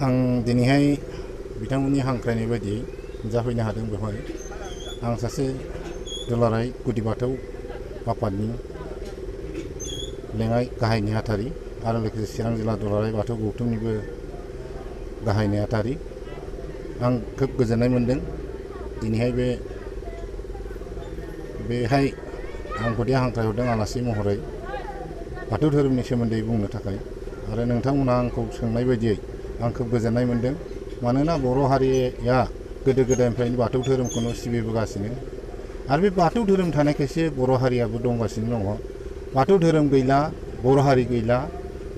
आं दिनैहाय बिथांमोननि हांख्रायनाय बायदियै जाफैनो हादों बेवहाय आं सासे दुलाराय गुदि बाथौ आफादनि लेङाइ गाहाय नेहाथारि आरो लोगोसे चिरां जिल्ला दुलाराय बाथौ गौथुमनिबो गाहाय नेहाथारि आं खोब गोजोननाय मोनदों दिनैहाय बेहाय आंखौदि हांख्रायहरदों आलासि महरै बाथौ धोरोमनि सोमोन्दै बुंनो थाखाय आरो नोंथांमोना आंखौ सोंनाय बायदियै आं खोब गोजोननाय मोनदों मानोना बर' हारिया गोदो गोदायनिफ्रायनो बाथौ धोरोमखौनो सिबिबोगासिनो आरो बे बाथौ धोरोम थानायखायसो बर' हारियाबो दंगासिनो दङ बाथौ धोरोम गैला बर' हारि गैला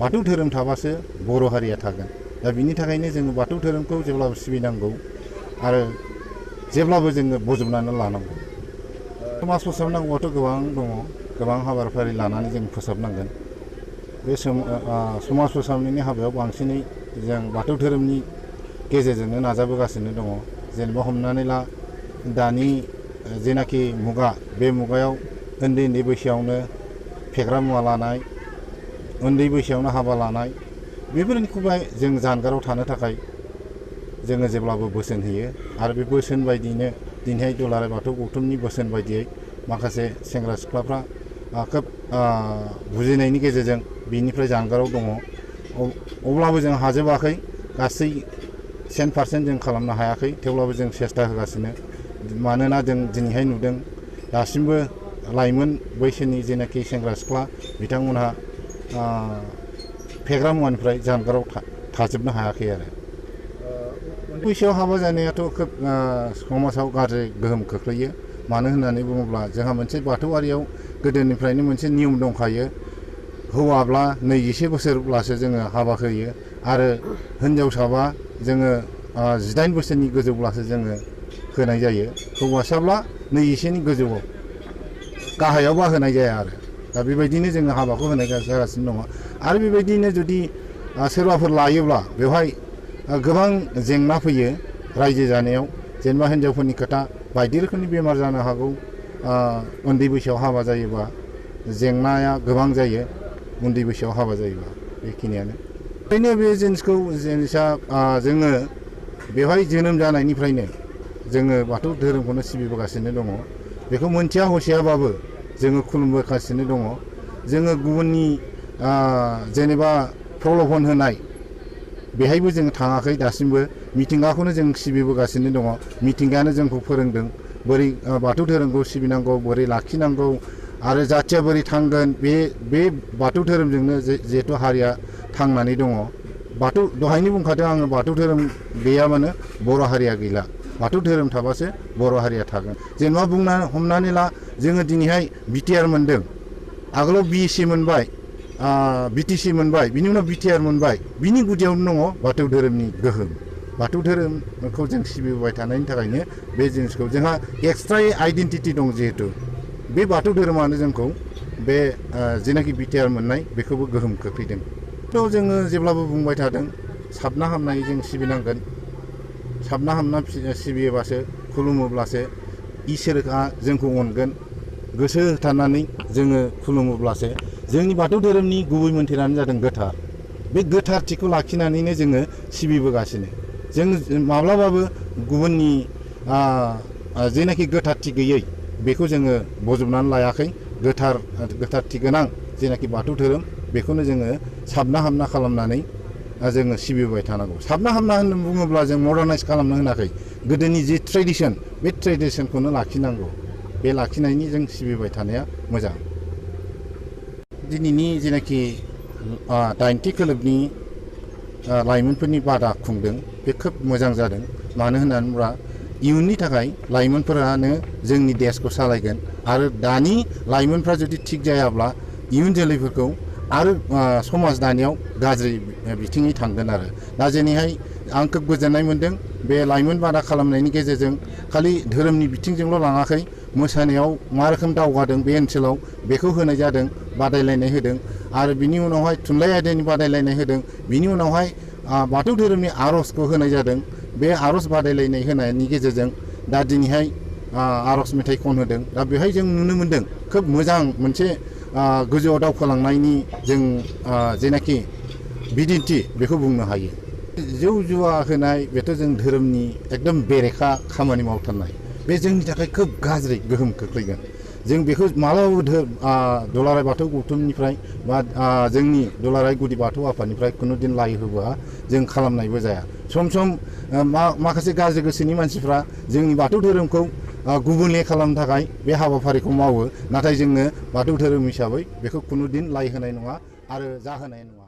बाथौ धोरोम थाबासो बर' हारिया थागोन दा बिनि थाखायनो जोङो बाथौ धोरोमखौ जेब्लाबो सिबिनांगौ आरो जेब्लाबो जोङो बजबनानै लानांगौ समाज फोसाबनांगौआथ' गोबां दङ गोबां हाबाफारि लानानै जों फोसाबनांगोन बे समाज फोसाबनायनि हाबायाव बांसिनै जों बाथौ धोरोमनि गेजेरजोंनो नाजाबोगासिनो दङ जेनेबा हमनानै ला दानि जेनाखि मुगा बे मुगायाव उन्दै उन्दै बैसोआवनो फेग्रा मुवा लानाय उन्दै बैसोआवनो हाबा लानाय बेफोरनिखौहाय जों जानगाराव थानो थाखाय जोङो जेब्लाबो बोसोन होयो आरो बे बोसोन बायदियैनो दिनैहाय दुलाराय बाथौ गौथुमनि बोसोन बायदियै माखासे सेंग्रा सिख्लाफ्रा खोब बुजिनायनि गेजेरजों बिनिफ्राय जानगाराव दङ अब्लाबो जों हाजोबाखै गासै 100% जों खालामनो हायाखै थेवब्लाबो जों सेस्था होगासिनो मानोना जों दिनैहाय नुदों दासिमबो लाइमोन बैसोनि जेनाखि सेंग्रा सिख्ला बिथांमोनहा फेग्रा मुवानिफ्राय जानगाराव थाजोबनो हायाखै आरो बैसोआव हाबा जानायाथ' खोब समाजाव गाज्रि गोहोम खोख्लैयो मानो होननानै बुङोब्ला जोंहा मोनसे बाथौआरियाव गोदोनिफ्रायनो मोनसे नियम दंखायो हौवाब्ला 24 बोसोरब्लासो जोङो हाबा होयो आरो हिनजावसाबा जोङो 18 बोसोरनि गोजौब्लासो जोङो होनाय जायो हौवासाब्ला 21नि गोजौआव गाहायावबा होनाय जाया आरो दा बेबायदिनो जोङो हाबाखौ होनाय जागासिनो दङ आरो बेबायदिनो जुदि सोरबाफोर लायोब्ला बेवहाय गोबां जेंना फैयो रायजो जानायाव जेनेबा हिनजावफोरनि खोथा बायदि रोखोमनि बेमार जानो हागौ उन्दै बैसोआव हाबा जायोबा जेंनाया गोबां जायो उन्दै बैसोआव हाबा जायोबा बेखिनियानो ओंखायनो बे जिनिसा जोङो बेवहाय जोनोम जानायनिफ्रायनो जोङो बाथौ धोरोमखौनो सिबिबोगासिनो दङ बेखौ मोनथिया हसियाबाबो जोङो खुलुमबोगासिनो दङ जोङो गुबुननि जेनेबा प्रल'भन होनाय बेहायबो जों थाङाखै दासिमबो मिथिंगाखौनो जों सिबिबोगासिनो दङ मिथिंगायानो जोंखौ फोरोंदों बोरै बाथौ धोरोमखौ सिबिनांगौ बोरै लाखिनांगौ आरो जाथिया बोरै थांगोन बे बाथौ धोरोमजोंनो जिहेतु हारिया थांनानै दङ बाथौ दहायनो बुंखादों आङो बाथौ धोरोम गैयाबानो बर' हारिया गैला बाथौ धोरोम थाबासो बर' हारिया थागोन जेनेबा हमनानै ला जोङो दिनैहाय बिटिआर मोनदों आगोलाव बिएसि मोनबाय बिटिसि मोनबाय बिनि उनाव बिटिआर मोनबाय बिनि गुदियावनो दङ बाथौ धोरोमनि गोहोम बाथौ धोरोमखौ जों सिबिबाय थानायनि थाखायनो बे जिनिसखौ जोंहा एक्सट्रायै आइडेन्टिटि दं जिहेतु बे बाथौ धोरोमानो जोंखौ बे जेनाखि बिटिआर मोननाय बेखौबो गोहोम खोख्लैदों थ' जोङो जेब्लाबो बुंबाय थादों साबना हामनायै जों सिबिनांगोन साबना हामना सिबियोबासो खुलुमोब्लासो इसोरआ जोंखौ अनगोन गोसो होथारनानै जोङो खुलुमोब्लासो जोंनि बाथौ धोरोमनि गुबै मोन्थोरानो जादों गोथार बे गोथारथिखौ लाखिनानैनो जोङो सिबिबोगासिनो जों माब्लाबाबो गुबुननि जेनाखि गोथारथि गैयै बेखौ जोङो बजबनानै लायाखै गोथारथि गोनां जेनाखि बाथौ धोरोम बेखौनो जोङो साबना हामना खालामनानै जोङो सिबिबाय थानांगौ साबना हामना होननानै बुङोब्ला जों मडार्नाइज खालामनो होनाखै गोदोनि जि ट्रेडिसन बे ट्रेडिसनखौनो लाखिनांगौ बे लाखिनायनि जों सिबिबाय थानाया मोजां दिनैनि जेनाखि 80 खोलोबनि लाइमोनफोरनि बादा खुंदों बे खोब मोजां जादों मानो होननानै बुङोब्ला इयुननि थाखाय लाइमोनफोरानो जोंनि देशखौ सालायगोन आरो दानि लाइमोनफ्रा जुदि थिग जायाब्ला इयुन जोलैफोरखौ आरो समाज दानायाव गाज्रि बिथिङै थांगोन आरो दा जेरैहाय आं खोब गोजोननाय मोन्दों बे लाइमोन बादा खालामनायनि गेजेरजों खालि धोरोमनि बिथिंजोंल' लाङाखै मोसानायाव मा रोखोम दावगादों बे ओनसोलाव बेखौ होनाय जादों बादायलायनाय होदों आरो बिनि उनावहाय थुनलाइ आयदानि बादायलायनाय होदों बिनि उनावहाय बाथौ धोरोमनि आर'जखौ होनाय जादों बे आर'ज बादायलायनाय होनायनि गेजेरजों दा दिनैहाय आर'ज मेथाइ खनहोदों दा बेवहाय जों नुनो मोन्दों खोब मोजां मोनसे गोजौआव दावखोलांनायनि जों जेनाखि बिदिन्थि बेखौ बुंनो हायो जौ जुवा होनाय बेथ' जों धोरोमनि एकदम बेरेखा खामानि मावथारनाय बे जोंनि थाखाय खोब गाज्रि गोहोम खोख्लैगोन जों बेखौ मालाबाबो दुलाराय बाथौ गौथुमनिफ्राय बा जोंनि दुलाराय गुदि बाथौ आफादनिफ्राय खुनु दिन लाइ होबोआ जों खालामनायबो जाया सम सम माखासे गाज्रि गोसोनि मानसिफ्रा जोंनि बाथौ धोरोमखौ गुबुंले खालामनो थाखाय बे हाबाफारिखौ मावो नाथाय जोङो बाथौ धोरोम हिसाबै बेखौ खुनु दिन लाइ होनाय नङा आरो जाहोनाय नङा